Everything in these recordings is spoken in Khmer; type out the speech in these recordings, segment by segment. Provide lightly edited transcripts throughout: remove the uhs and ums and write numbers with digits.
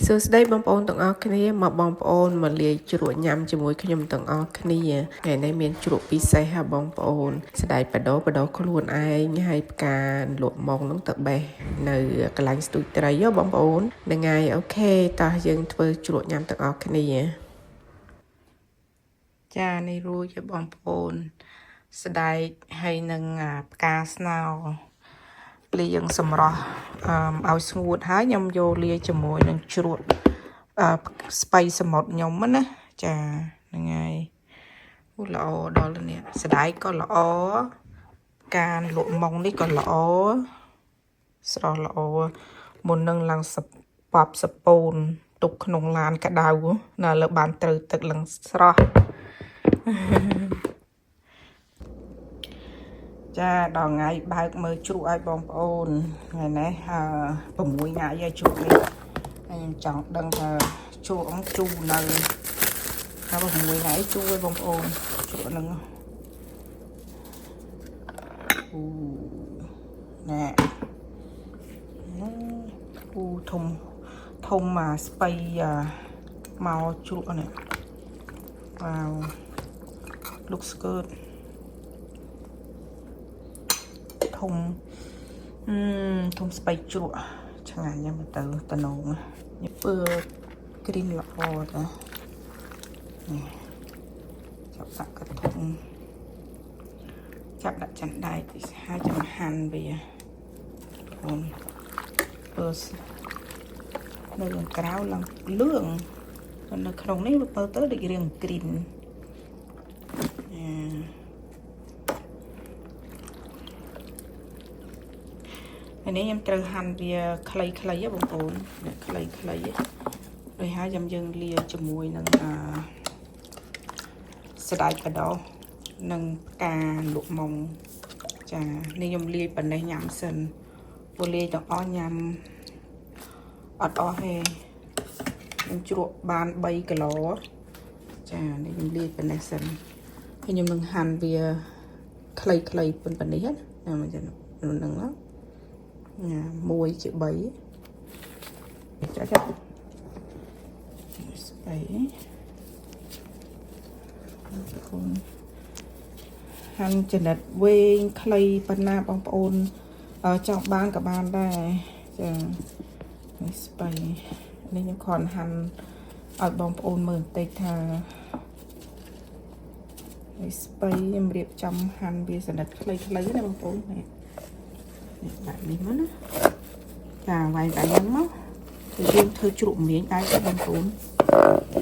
សួស្តីបងប្អូនទាំងអស់គ្នាមកបងប្អូនមកលាយជ្រក់ញ៉ាំជាមួយខ្ញុំទាំងអស់គ្នាថ្ងៃនេះមានជ្រក់ពិសេសហ่ะបងប្អូនស្ដែកបដោបដោខ្លួនឯងហើយផ្កាលក់ម៉ងហ្នឹងទៅបេះនៅកន្លែងស្ទូចត្រីហ៎បងប្អូនហ្នឹងហើយអូខេតោះយើងធ្វើជ្រក់ញ៉ាំទាំងអស់គ្នា ចានេះរួចហើយបងប្អូន ស្ដែកហើយនឹងផ្កាស្នោលាងសម្រស់ឲ្យស្ងួតហើយខ្ញុំយកលាយជាមួយនឹងជ្រក់ស្ពៃសមុទ្រខ្ញុំណាចាហ្នឹងហើយអូល្អដល់នេះស្ដែកក៏ល្អផ្កាលក់ម៉ងនេះក៏ល្អស្រស់ល្អមុននឹងឡើងសប៉ាប់សពូនទុកក្នុងឡានក្តៅណាលើបានត្រូវទឹកឡើងស្រស់ ចាដល់ថ្ងៃបើកមើលជ្រក់ឲ្យបងប្អូនថ្ងៃនេះ6ថ្ងៃហើយជ្រក់នេះហើយខ្ញុំចង់ដឹងថាជ្រក់ហ្នឹងជូរនៅហើយ6ថ្ងៃជូរឲ្យបងប្អូនជ្រក់ហ្នឹងអូណែអូធំធំអាស្បៃមកជ្រក់នេះវ៉ាវ looks good ធំធំស្បៃជ្រក់ឆ្ងាញ់ហ្នឹងទៅតំណងនេះពើគ្រីមល្អតានេះចាប់ដាក់កធំចាប់ដាក់ចាន់ដែកតិចហើយចាំហាន់វាអូនពើនៅខាងក្រៅឡើងលឿងនៅក្នុងនេះវាពើទៅដូចរាងគ្រីមអានេះខ្ញុំត្រូវហាន់វាខ្លីៗហ៎បងប្អូនខ្លីៗដោយហើយចាំយើងលាយជាមួយនឹងអាស្ដែកបដោះនិងផ្កាលក់ម៉ងចានេះខ្ញុំលាយប៉ុណ្ណេះញ៉ាំសិនព្រោះលាយទាំងអស់ញ៉ាំអត់អស់ទេខ្ញុំជ្រក់បាន3គីឡូចានេះខ្ញុំលាយប៉ុណ្ណេះសិនហើយខ្ញុំនឹងហាន់វាខ្លីៗប៉ុណ្ណេះណាមកចឹងនឹងណា1ជា3ចាចាស្បៃបងហាន់ចំណិតវែងខ្លីប៉ុណ្ណាបងប្អូនចង់បានក៏បានដែរចានេះស្បៃនេះខ្ញុំគ្រាន់ហាន់ឲ្យបងប្អូនមើលបន្តិចថានេះស្បៃខ្ញុំរៀបចំហាន់វាចំណិតខ្លីៗណាបងប្អូននេះបែបនេះមកណាចាវាយបែបហ្នឹងមកគឺយើងធ្វើជ្រក់មៀងដែរបងប្អូន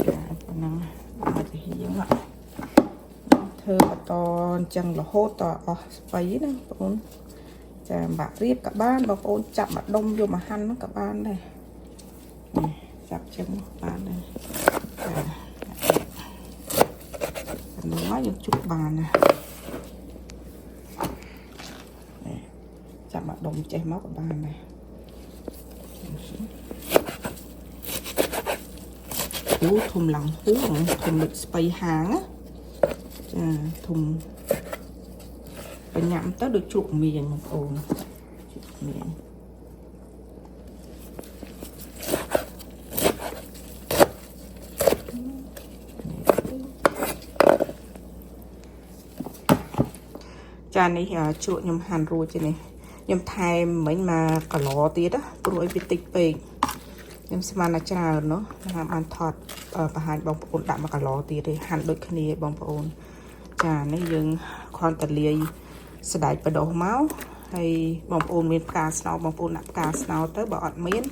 ចាប៉ុណ្ណឹងឲ្យទៅហៀងមកធ្វើបន្តអញ្ចឹងរហូតតអស់ស្បៃណាបងប្អូនចាបាក់រៀបក៏បានបងប្អូនចាប់មកដុំយកមកហាន់ក៏បានដែរនេះចាប់ចឹងបានដែរចាប៉ុណ្ណឹងមកយើងជ្រក់បានណាចាប់មកដុំចេះមកក៏បានដែរអូធំឡើងហួងធំដូចស្បៃហាងណាចាធំបញ្ញាំទៅដូចជ្រក់មៀងបងប្អូនជ្រក់មៀងចានេះជ្រក់ខ្ញុំហាន់រួចទេនេះខ្ញុំថែមមិញមកគីឡូទៀតណាព្រោះឲ្យវាតិចពេកខ្ញុំស្មានតែច្រើនណោះថាបានថតបង្ហាញបងប្អូនដាក់1គីឡូទៀតទេហាន់ដូចគ្នាបងប្អូនចានេះយើងគ្រាន់តែលាយស្ដែកបដោះមកហើយបងប្អូនមានផ្កាស្នោបងប្អូនដាក់ផ្កាស្នោទៅបើអត់មាន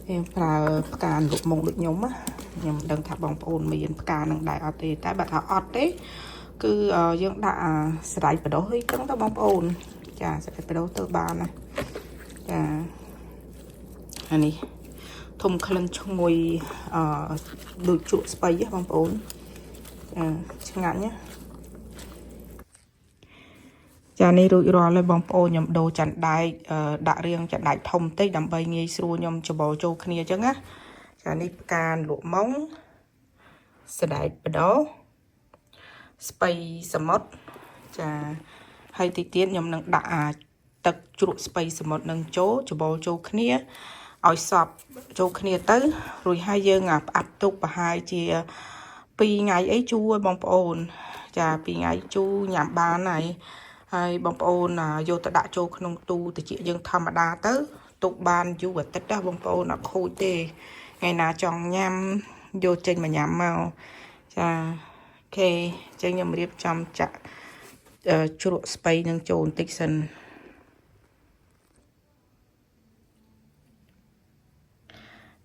យើងប្រើផ្កាលក់មុងដូចខ្ញុំណាខ្ញុំដឹងថាបងប្អូនមានផ្កានឹងដែរអត់ទេតែបើថាអត់ទេគឺយើងដាក់ស្ដែកបដោះអីចឹងទៅបងប្អូនចាស្ដែកបដោះទៅបានណាចាអានេះធំក្លិនឈ្ងុយអឺដូចជ្រក់ស្បៃហ៎បងប្អូនចាឆ្ងាញ់ណាចានេះរួចរាល់ហើយបងប្អូនខ្ញុំដូរចាន់ដែកដាក់រាងចាន់ដែកធំតិចដើម្បីងាយស្រួលខ្ញុំច្របល់ចូលគ្នាអញ្ចឹងណាចានេះផ្កាលក់ម៉ងស្ដែកបដោះស្បៃសមុទ្រចាហើយតិចទៀតខ្ញុំនឹងដាក់អាទឹកជ្រក់ស្បៃសមុទ្រនឹងចូលច្របល់ចូលគ្នា ឲ្យសព្វចូលគ្នាទៅរួចហើយយើងផ្អាប់ទុកប្រហែលជា2ថ្ងៃអីជូរឲ្យបងប្អូន ចា2ថ្ងៃជូរញ៉ាំបានហើយហើយបងប្អូនយកទៅដាក់ចូលក្នុងទូត្រចៀកយើងធម្មតាទៅទុកបានយូរអាទិត្យណាបងប្អូនអត់ខូចទេថ្ងៃណាចង់ញ៉ាំយកចេញមកញ៉ាំមកចា OK អញ្ចឹងខ្ញុំរៀបចំចាក់ជ្រក់ស្ពៃនឹងចូលបន្តិចសិន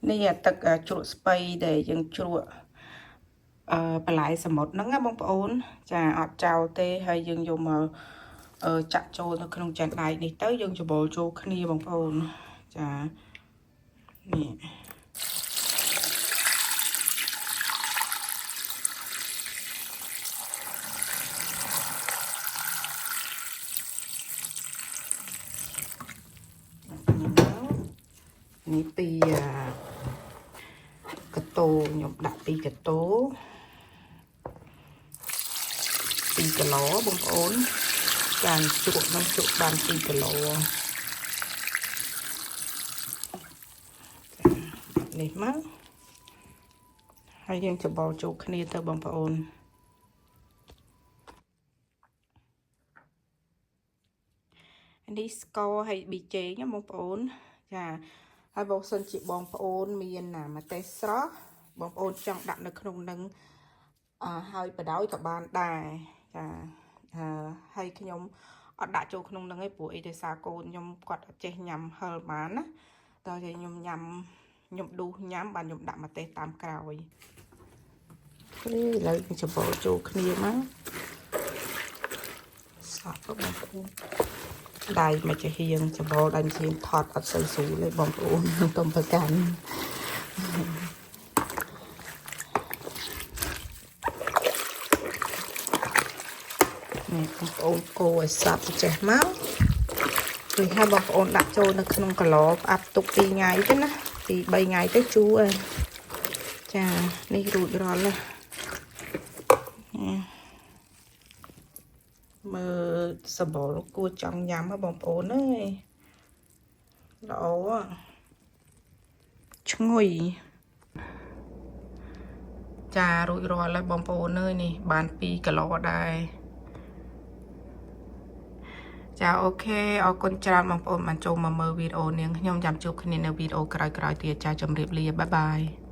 នេះអាទឹកជ្រក់ស្ពៃដែលយើងជ្រក់បន្លែសមុទ្រហ្នឹងណាបងប្អូន ចាអត់ចោលទេហើយយើងយកមកចាក់ចូលនៅក្នុងចានដែកនេះទៅយើងច្របល់ចូលគ្នាបងប្អូនចានេះនេះពីកតោខ្ញុំដាក់ពីកតោ2គីឡូបងប្អូនចាជ្រក់នឹងជ្រក់បាន2គីឡូនេះមកហើយយើងច្របល់ចូលគ្នាទៅបងប្អូននេះស្ករហើយប៊ីចេងណាបងប្អូនចាហើយបើសិនជាបងប្អូនមានម្ទេសស្រស់បងប្អូនចង់ដាក់នៅក្នុងនឹងហើយបដោយក៏បានដែរចាហើយខ្ញុំអត់ដាក់ចូលក្នុងនឹងឯងព្រោះអីដោយសារកូនខ្ញុំគាត់អត់ចេះញ៉ាំហឹរបានណាតោះតែខ្ញុំញ៉ាំខ្ញុំដួសញ៉ាំបានខ្ញុំដាក់ម្ទេសតាមក្រោយឥឡូវច្របល់ចូលគ្នាមកសក់បងប្អូនដៃមកជាហៀងច្របល់ដៃជាងថតអត់សូវស្រួលទេបងប្អូនកុំប្រកាន់នេះបងប្អូនកូរឲ្យសព្វចេះមករួចហើយបងប្អូនដាក់ចូលនៅក្នុងកឡផ្អាប់ទុក2ថ្ងៃទៅណា2 3ថ្ងៃទៅជូរហើយចានេះរួចរាល់ហើយមើលសម្បុរគួរចង់ញ៉ាំហ៎បងប្អូនអើយល្អឈ្ងុយចារួចរាល់ហើយបងប្អូនអើយនេះបាន2គីឡូដែរចា OK អរគុណច្រើនបងប្អូនបានចូលមកមើលវីដេអូនាងខ្ញុំចាំជួបគ្នានៅវីដេអូក្រោយៗទៀតចាជម្រាបលា bye bye.